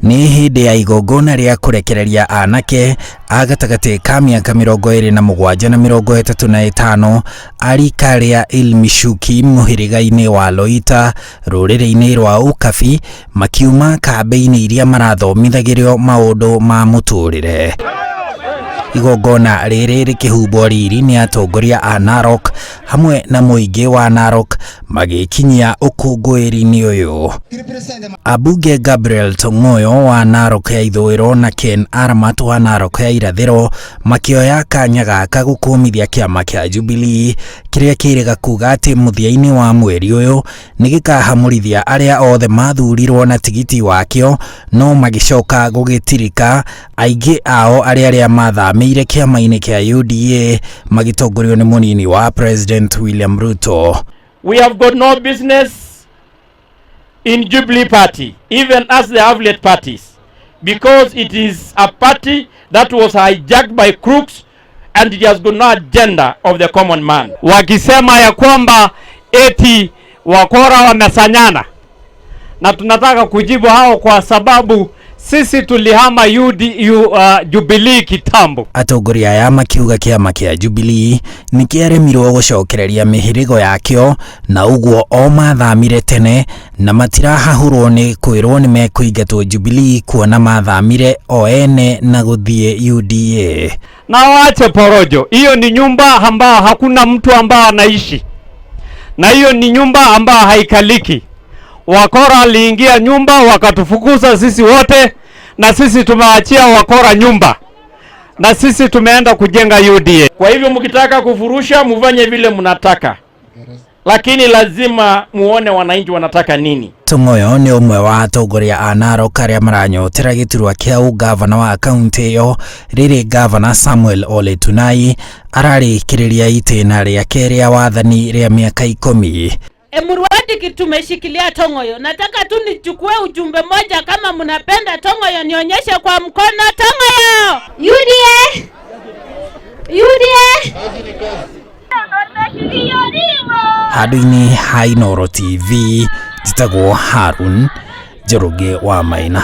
Nĩ hĩndĩ ya igongona rĩa kũrekereria anake a gatagatĩ ka mĩaka 27 na 35 a rika rĩa Ilmishuki mũhĩrĩga-inĩ wa Loita rũrĩrĩ-inĩ rwa Ukabi makiuma kambĩ-inĩ iria marathomithagĩrio maũndũ ma mũtũrĩre. Igongona rĩrĩ rĩkĩhumbwo riri nĩ atongoria a Narok hamwe na mũingĩ wa Narok magĩkinyia ũkũngũĩri-inĩ ũyũ. Ambunge Gabriel Tong'oyo wa Narok ya ithũĩro na Ken Aramat wa Narok ya irathĩro makĩoya kanya gaka gũkũmithia kĩama kĩa Jubilee kĩrĩa kĩrĩga kuga atĩ mũthia-inĩ wa mweri ũyũ nĩ gĩkahamũrithia arĩa othe mathurirwo na tigiti wakĩo no magĩcoka gũgĩtirika aingĩ ao arĩa arĩa mathamĩire kĩama-inĩ kĩa UDA magĩtongorio nĩ mũnini wa President William Ruto. We have got no business in Jubilee Party, even as the affiliate parties, because it is a party that was hijacked by crooks and it has got no agenda of the common man. Wakisema ya kwamba eti wakora wamesanyana, na tunataka kujibu hao kwa sababu sisi tulihama Jubilee kitambo. Atongoria aya makiuga kĩama kĩa Jubilee nĩ kĩaremirwo gũcokereria mĩhĩrĩgo yakĩo na ũguo o mathamire tene na matirahahũrwo nĩ kwĩrwo nĩ mekũingatwo Jubilee kuona mathamire o ene na gũthiĩ UDA. Na waache porojo. Hiyo ni nyumba ambayo hakuna mtu ambaye anaishi, na hiyo ni nyumba ambayo haikaliki. Wakora aliingia nyumba wakatufukuza sisi wote, na sisi tumeachia wakora nyumba, na sisi tumeenda kujenga UDA. Kwa hivyo mkitaka kufurusha mufanye vile mnataka, lakini lazima muone wananchi wanataka nini. Tong'oyo nĩ ũmwe wa atongoria a Narok arĩa maranyotera gĩturwa kĩa ũgavana wa kaunti ĩyo rĩrĩ gavana Samuel Ole Tunai ararĩkĩrĩria itĩna rĩake rĩa wathani rĩa mĩaka 10. Emurua Dikirr tumeshikilia Tong'oyo. Nataka tu nichukue ujumbe moja, kama mnapenda Tong'oyo nionyeshe kwa mkono Tong'oyo. UDA! UDA! Handũ-inĩ ha Inooro TV njĩtagwo Harun Njoroge wa Maina.